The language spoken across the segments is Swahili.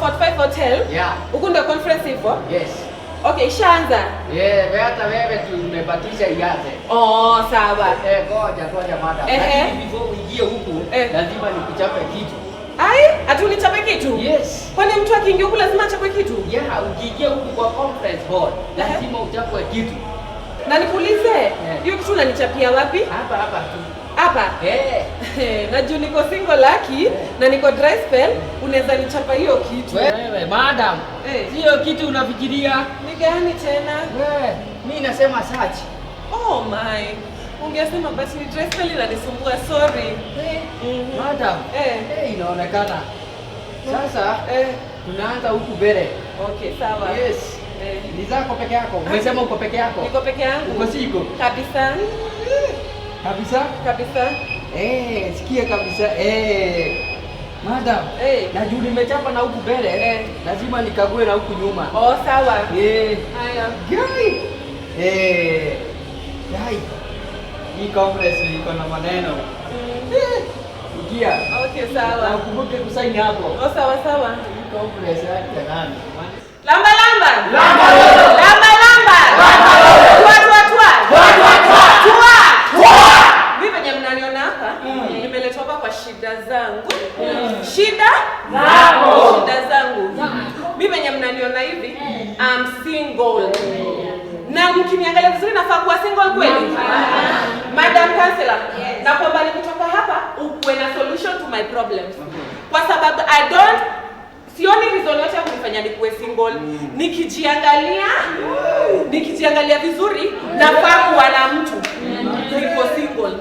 Comfort 5 Hotel. Yeah. Huku ndio conference ipo? Yes. Okay, ishaanza. Yeah, wewe hata wewe tumebatisha ianze. Oh, sawa. Eh, ngoja ngoja, madam. Lakini before uingie huku lazima nikuchape kitu. Ai, ati unichape kitu? Yes. Kwani mtu akiingia huku lazima achape kitu? Yeah, ukiingia huku kwa conference hall lazima uchapwe kitu. Na nikuulize, hiyo kitu unanichapia wapi? Hapa hapa tu. Hapa? Eh. Na juu niko single lucky na niko dry spell, unaweza nichapa hiyo kitu. Wewe madam, sio kitu unafikiria. Ni gani tena? Wewe, mimi nasema search. Oh my. Ungesema basi ni dry spell inanisumbua, sorry. Madam, inaonekana. Sasa tunaanza huku mbele. Okay, sawa. Yes. Ni zako peke yako. Umesema uko peke yako? Niko peke yangu. Uko siko? Kabisa. Kabisa? Kabisa. Sikia kabisa. Madam, na juu nimechapa na huku mbele, lazima nikague na huku nyuma. Oh, sawa. Haya. Gai. Gai. Hii conference iko na maneno. Ingia. Okay, sawa. Na ukumbuke kusaini hapo. Oh, sawa sawa. Hii conference yake nani? Lamba lamba. Lamba lamba. Lamba lamba. Twa twa twa. Twa twa twa. Twa. Twa. Mimi venye mnaniona hapa, nimeletwa hapa kwa shida zangu. Shida zako. Shida zangu. Mimi venye mnaniona hivi, I'm single. Na mkiniangalia vizuri nafaa kuwa single kweli? Madam Counselor, na kwamba nikitoka hapa ukuwe na solution to my problems. Kwa sababu I don't sioni reason yote ya kunifanya nikuwe single. Nikijiangalia vizuri nafaa kuwa na mtu. Niko single.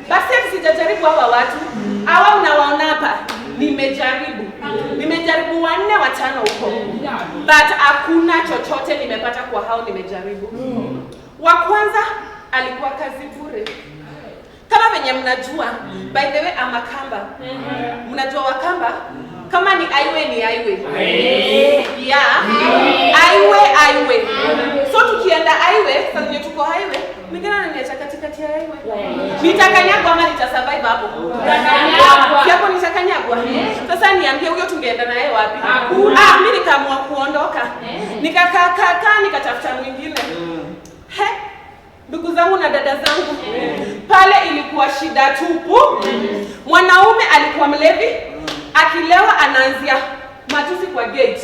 Basi ati sijajaribu hawa watu. Hawa unawaona hapa, nimejaribu. Nimejaribu 4 5 huko. But hakuna chochote nimepata kwa hao nimejaribu. Wa kwanza alikuwa kazi bure. Kama venye mnajua, by the way I'm a Kamba. Mnajua Wakamba? Kama ni highway ni highway. Yeah. Highway highway. So tukienda highway, sasa ndio tuko highway, mwingine ananiacha katikati ya highway. Nitakanyagwa ama nitasurvive hapo? Utakanyagwa. Si hapo nitakanyagwa? Sasa niambie huyo tungeenda naye wapi? Hakuna. Mimi nikaamua kuondoka. Nikakaa kaa nikatafuta mwingine. He? Ndugu zangu na dada zangu, pale ilikuwa shida tupu. Mwanaume alikuwa mlevi, akilewa anaanzia matusi kwa gate.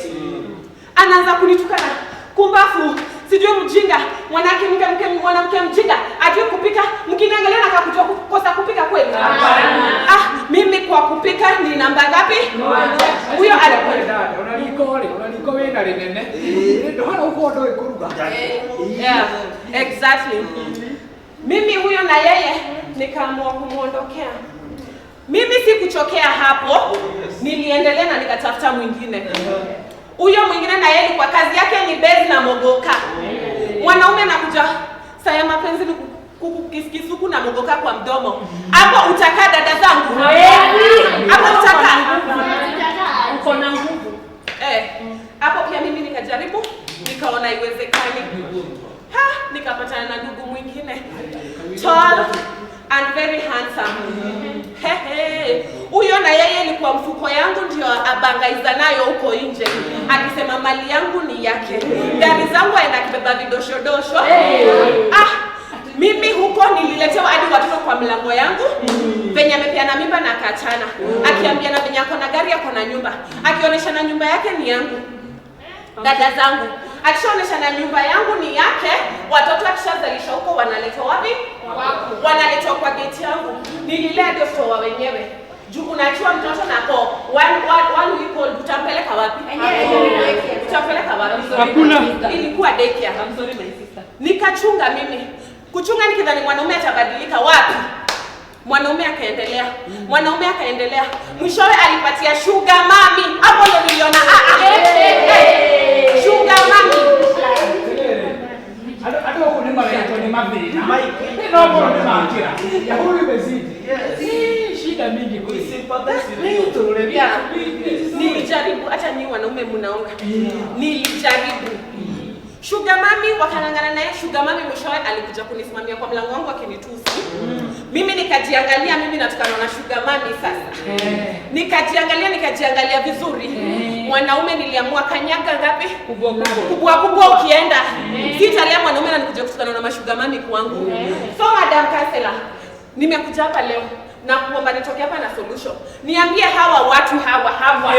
Anaanza kunitukana, kumbafu, sijui mjinga, mwanamke mke mke mwanamke mjinga, ajui kupika, mkiniangalia na kakujua kukosa kupika kweli. Mimi kwa kupika ni namba ngapi? Huyo alikuwa dada, unaliko ole, unaliko wewe na linene. Ndio hana uko ndo ikuruga. Yeah, exactly. Mimi huyo na yeye nikaamua kumuondokea. Mimi sikuchokea hapo, niliendelea na nikatafuta mwingine. Huyo mwingine na yeye kwa kazi yake ni base na mogoka. Mwanaume anakuja saa ya mapenzi ni kukisikisuku na mogoka kwa mdomo. Hapo utakaa dada zangu. Hapo utakaa. Uko na nguvu. Hapo pia mimi nikajaribu, nikaona haiwezekani. Nikapatana na ndugu mwingine. Tall and very handsome. Hehe. Huyo na yeye ilikuwa mfuko yangu ndio abangaiza nayo huko nje. Akisema mali yangu ni yake. Gari zangu aenda akibeba vidoshodosho. Mimi huko nililetewa hadi watoto kwa mlango yangu. Venye amepeana mimba na akaachana. Akiambia na venye ako na gari ako na nyumba. Akionyesha na nyumba yake ni yangu. Dada zangu. Akishaonesha na nyumba yangu ni yake, watoto akishazalisha huko wanaletwa wapi? Wanaletwa kwa gate yangu. Nililea hadi watoto wa wenyewe. Juu unaachia mtoto na ko one week old, utampeleka wapi? Utampeleka wapi? Hakuna. Ilikuwa daycare. I'm sorry my sister. Nikachunga mimi. Kuchunga nikidhani mwanaume atabadilika wapi? Mwanaume akaendelea. Mwanaume akaendelea. Mwishowe alipatia sugar mami. Hapo ndo niliona sugar mami. Hata huko ni mara ni mathina. No more ni makira. Ya huyu imezidi. Yes. Shida mingi kweli. We sympathize with you. Yeah. Nilijaribu, hata ni wanaume mnaonga. Nilijaribu. Sugar mami wakang'ang'ana naye, sugar mami mwishowe alikuja kunisimamia kwa mlango wangu akinitusi. Mimi nikajiangalia, mimi natukana na sugar mami sasa. Nikajiangalia vizuri. Mwanaume niliamua kanyaga ngapi? Kubwa kubwa. Kubwa kubwa ukienda. Sitalea mwanaume na nikuja kutukana na mashuga mami kwangu. So Madam Counselor, nimekuja hapa leo na kuomba nitoke hapa na solution. Niambie hawa watu hawa hawa.